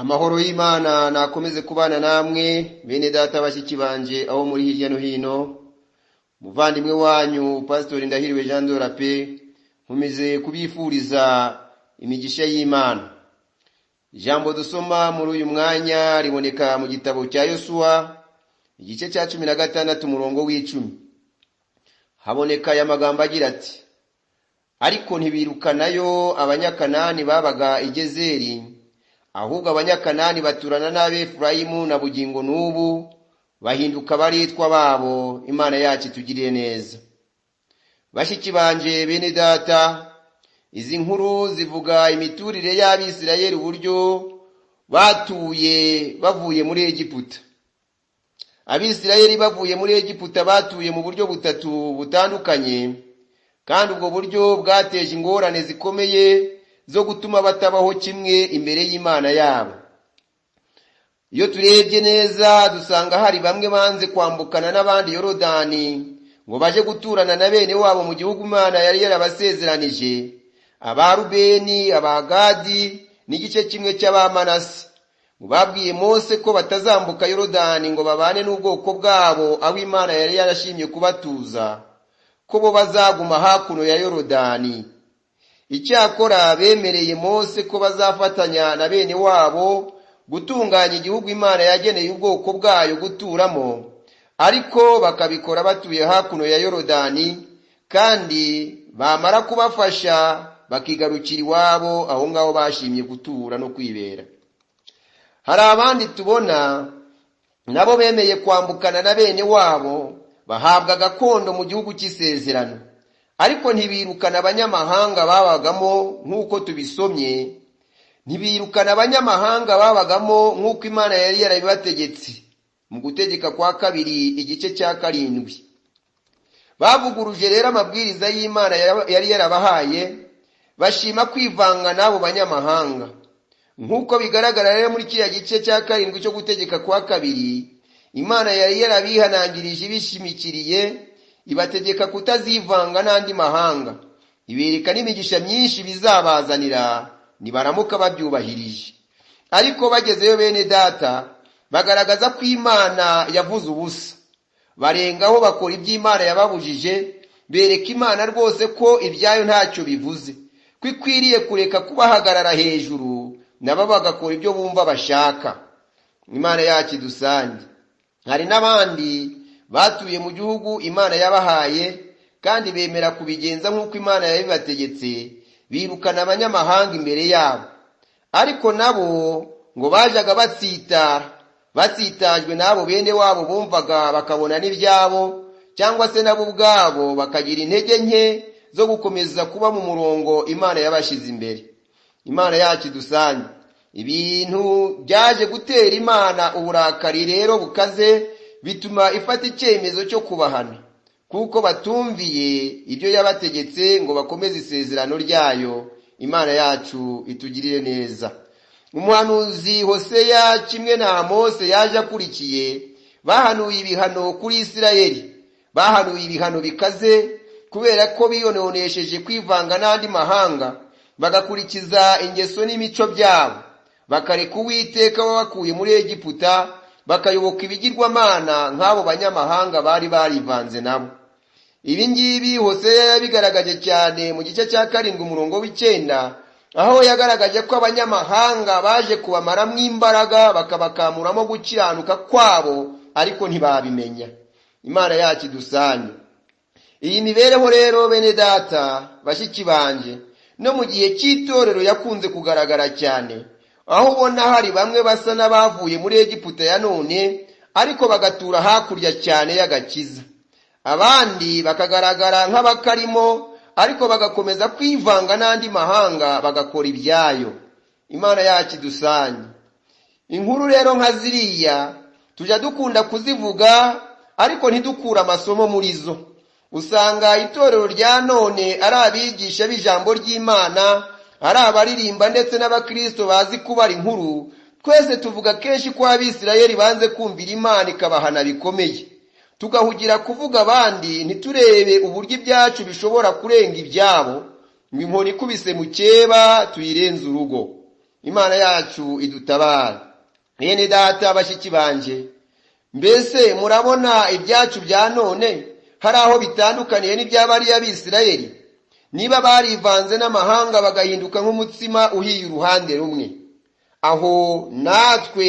Amahoro y'Imana nakomeze kubana namwe, bene data, bashiki banje, aho muri hirya no hino. Muvandimwe wanyu Pasitori Ndahiriwe Jean de la Paix, nkomeze kubifuriza imigisha y'Imana. Ijambo dusoma muri uyu mwanya riboneka mu gitabo cya Yosuwa, igice cya 16, umurongo wa 10. Haboneka aya magambo agira ati: "Ariko ntibirukanayo Abanyakanani babaga i Gezeri, ahubwo Abanyakanani baturana n'Abefurayimu na bugingo n'ubu, bahinduka abaretwa babo." Imana yacu itugirire neza. Bashiki banje, bene data, izi nkuru zivuga imiturire y'Abisirayeli, uburyo batuye bavuye muri Egiputa. Abisirayeli bavuye muri Egiputa batuye mu buryo butatu butandukanye, kandi ubwo buryo bwateje ingorane zikomeye zo gutuma batabaho kimwe imbere y'Imana yabo. Iyo turebye neza, dusanga hari bamwe banze kwambukana n'abandi Yorodani ngo baje guturana na bene wabo mu gihugu Imana yari yarabasezeranije: Abarubeni, Abagadi n'igice kimwe cy'Abamanase. Babwiye Mose ko batazambuka Yorodani ngo babane n'ubwoko bwabo aho Imana yari yarashimye kubatuza, ko bo bazaguma hakuno ya Yorodani. Icyakora bemereye Mose ko bazafatanya na bene wabo gutunganya igihugu Imana yageneye ubwoko bwayo guturamo, ariko bakabikora batuye hakuno ya Yorodani, kandi bamara kubafasha bakigarukira iwabo aho ngaho bashimye gutura no kwibera. Hari abandi tubona nabo bemeye kwambukana na bene wabo, bahabwa gakondo mu gihugu cy'isezerano, ariko ntibirukana abanyamahanga babagamo nk'uko tubisomye. Ntibirukana abanyamahanga babagamo nk'uko Imana yari yarabibategetse mu Gutegeka kwa Kabiri, igice cya 7. Bavuguruje rero amabwiriza y'Imana yari yarabahaye, bashima kwivanga n'abo banyamahanga. Nk'uko bigaragara rero muri kiriya gice cya 7 cyo Gutegeka kwa Kabiri, Imana yari yarabihanangirije ibishimikiriye, ibategeka kutazivanga n'andi mahanga, ibereka n'imigisha myinshi bizabazanira nibaramuka babyubahirije. Ariko bagezeyo, bene data, bagaragaza ko Imana yavuze ubusa, barengaho bakora iby'Imana yababujije, bereka Imana rwose ko ibyayo ntacyo bivuze, ko ikwiriye kureka kubahagarara hejuru, nabo bagakora ibyo bumva bashaka. Imana yacu idusange. Hari n'abandi batuye mu gihugu Imana yabahaye, kandi bemera kubigenza nk'uko Imana yabibategetse, birukana abanyamahanga imbere yabo. Ariko nabo ngo bajaga batsitara, batsitajwe n'abo bene wabo bumvaga bakabona n'ibyabo, cyangwa se nabo ubwabo bakagira intege nke zo gukomeza kuba mu murongo Imana yabashyize imbere. Imana yacu idusange. Ibintu byaje gutera Imana uburakari rero bukaze, bituma ifata icyemezo cyo kubahana kuko batumviye ibyo yabategetse ngo bakomeze isezerano ryayo. Imana yacu itugirire neza. Umuhanuzi Hoseya kimwe na Mose yaje akurikiye bahanuye ibihano kuri Isirayeli. Bahanuye ibihano bikaze kubera ko biyononesheje kwivanga n'andi mahanga, bagakurikiza ingeso n'imico byabo, bakareka Uwiteka wabakuye muri Egiputa, bakayoboka ibigirwamana nk'abo banyamahanga bari barivanze nabo. Ibi ngibi Hoseya yabigaragaje cyane mu gice cya 7, umurongo wa 9, aho yagaragaje ko abanyamahanga baje kubamaramo imbaraga, bakabakamuramo gukiranuka kwabo, ariko ntibabimenya. Imana yacu idusange. Iyi mibereho rero, bene data, bashiki banje, no mu gihe cy'itorero yakunze kugaragara cyane, aho ubona hari bamwe basa n'abavuye muri Egiputa ya none, ariko bagatura hakurya cyane y'agakiza, abandi bakagaragara nk'abakarimo, ariko bagakomeza kwivanga n'andi mahanga, bagakora ibyayo. Imana yacu idusange. Inkuru rero nka ziriya tujya dukunda kuzivuga, ariko ntidukure amasomo muri zo. Usanga itorero rya none ari abigisha b'ijambo ry'Imana, ari abaririmba, ndetse n'abakristo bazi kubara inkuru. Twese tuvuga kenshi ko Abisirayeli banze kumvira Imana, ikabahana bikomeye, tugahugira kuvuga abandi, ntiturebe uburyo ibyacu bishobora kurenga ibyabo, ngo inkoni ikubise mukeba tuyirenze urugo. Imana yacu idutabara. Mwene data, bashiki banje, mbese murabona ibyacu bya none hari aho bitandukaniye n'iby'abariya Bisirayeli? Niba barivanze n'amahanga bagahinduka nk'umutsima uhiye uruhande rumwe, aho natwe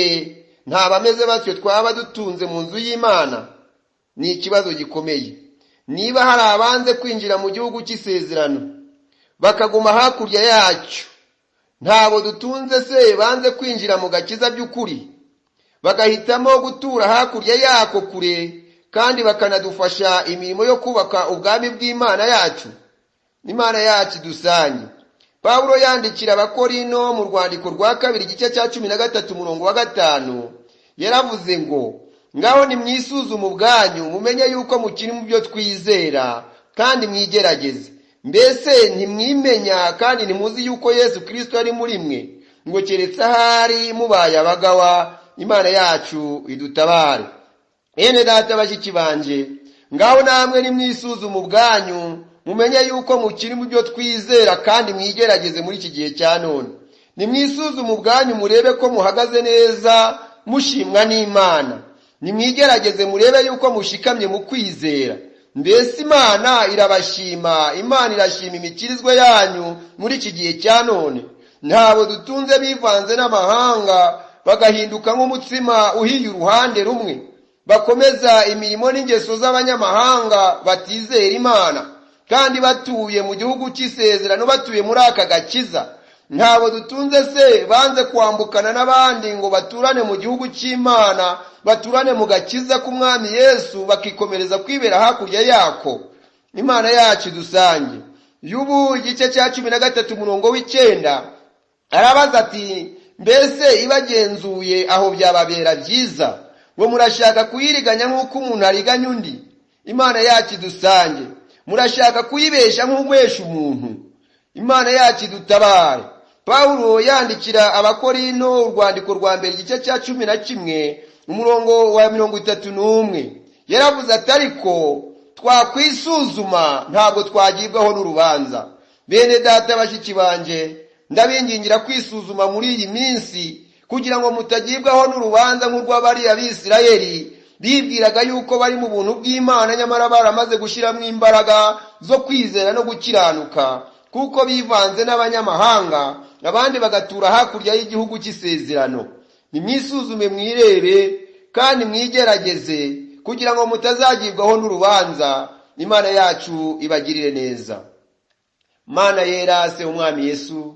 nta bameze batyo twaba dutunze mu nzu y'Imana? Ni ikibazo gikomeye. Niba hari abanze kwinjira mu gihugu cy'isezerano bakaguma hakurya yacyo, ntabo dutunze se banze kwinjira mu gakiza by'ukuri, bagahitamo gutura hakurya yako kure, kandi bakanadufasha imirimo yo kubaka ubwami bw'Imana yacu? Imana yacu idusange. Pawulo yandikira Abakorino mu rwandiko rwa kabiri, igice cya 13, umurongo wa 5, yaravuze ngo: "Ngaho nimwisuzume ubwanyu, mumenye yuko mukiri mu byo twizera, kandi mwigerageze. Mbese ntimwimenya kandi ntimuzi yuko Yesu Kirisito ari muri mwe? Ngo keretse ahari mubaye abagawa." Imana yacu idutabare. Bene data, bashiki banje, ngaho namwe nimwisuzume ubwanyu, mumenye yuko mukiri mu byo twizera, kandi mwigerageze. Muri iki gihe cya none, nimwisuzume ubwanyu, murebe ko muhagaze neza mushimwa n'Imana. Nimwigerageze murebe yuko mushikamye mu kwizera. Mbese Imana irabashima? Imana irashima imikirizwe yanyu muri iki gihe cya none? Ntabo dutunze bivanze n'amahanga bagahinduka nk'umutsima uhiye uruhande rumwe, bakomeza imirimo n'ingeso z'abanyamahanga batizera Imana, kandi batuye mu gihugu cy'isezerano, batuye muri aka gakiza? Ntabo dutunze se banze kwambukana n'abandi ngo baturane mu gihugu cy'Imana, baturane mu gakiza k'Umwami Yesu, bakikomereza kwibera hakurya yako? Imana yacu dusange. Y'ubu igice cya 13, umurongo wa 9, arabaza ati: "Mbese ibagenzuye aho byababera byiza? Ngo murashaka kuyiriganya nk'uko umuntu ariganya undi?" Imana yacu idusange. Murashaka kuyibesha nk'ubesha umuntu? Imana yacu idutabare. Pawulo yandikira Abakorino urwandiko rwa mbere, igice cya 11, umurongo wa 31, yaravuze ati: "Ariko twakwisuzuma ntabwo twagibwaho n'urubanza." Bene data, bashiki banje, ndabingingira kwisuzuma muri iyi minsi kugira ngo mutagibwaho n'urubanza nk'urw'abariya Bisirayeli bibwiraga yuko bari mu buntu bw'Imana, nyamara baramaze gushyiramo imbaraga zo kwizera no gukiranuka, kuko bivanze n'abanyamahanga, abandi bagatura hakurya y'igihugu cy'isezerano. Nimwisuzume, mwirebe kandi mwigerageze kugira ngo mutazagibwaho n'urubanza. Imana yacu ibagirire neza. Mana yera, se Umwami Yesu,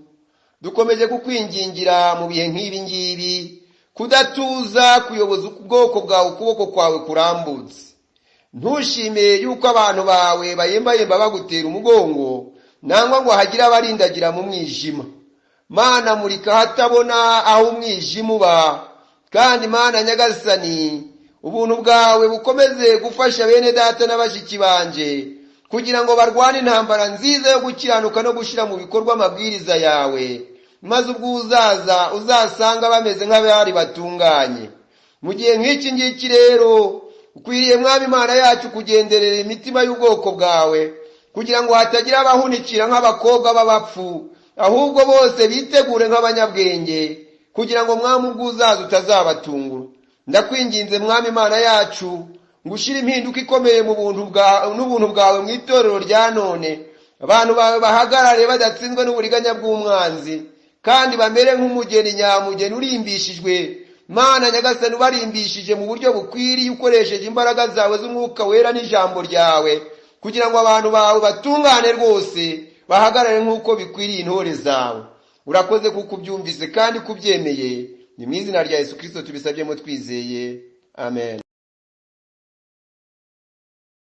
dukomeje kukwingingira mu bihe nk'ibi ngibi kudatuza kuyoboza ubwoko bwawe ukuboko kwawe kurambutse. Ntushime yuko abantu bawe bayembayemba bagutera umugongo, nangwa ngo hagire abarindagira mu mwijima. Mana, murika ahatabona aho umwijima uba. Kandi Mana Nyagasani, ubuntu bwawe bukomeze gufasha bene data na bashiki banje kugira ngo barwane intambara nziza yo gukiranuka no gushyira mu bikorwa amabwiriza yawe, maze ubwo uzaza uzasanga bameze nk'abari batunganye. Mu gihe nk'iki ngiki rero, ukwiriye, Mwami Imana yacu, kugenderera imitima y'ubwoko bwawe kugira ngo hatagira abahunikira nk'abakobwa b'abapfu, ahubwo bose bitegure nk'abanyabwenge, kugira ngo Mwami ubwo uzaza utazabatungura. Ndakwinginze, Mwami Imana yacu, ngo ushyire impinduka ikomeye mu buntu n'ubuntu bwawe mu itorero rya none. Abantu bawe bahagarare badatsinzwe n'uburiganya bw'umwanzi, kandi bamere nk'umugeni nyamugeni urimbishijwe. Mana Nyagasani, ubarimbishije mu buryo bukwiriye ukoresheje imbaraga zawe z'Umwuka Wera n'ijambo ryawe, kugira ngo abantu bawe batungane rwose, bahagarare nk'uko bikwiriye intore zawe. Urakoze kuko ubyumvise kandi kubyemeye. Ni mu izina rya Yesu Kirisito tubisabyemo twizeye, amen.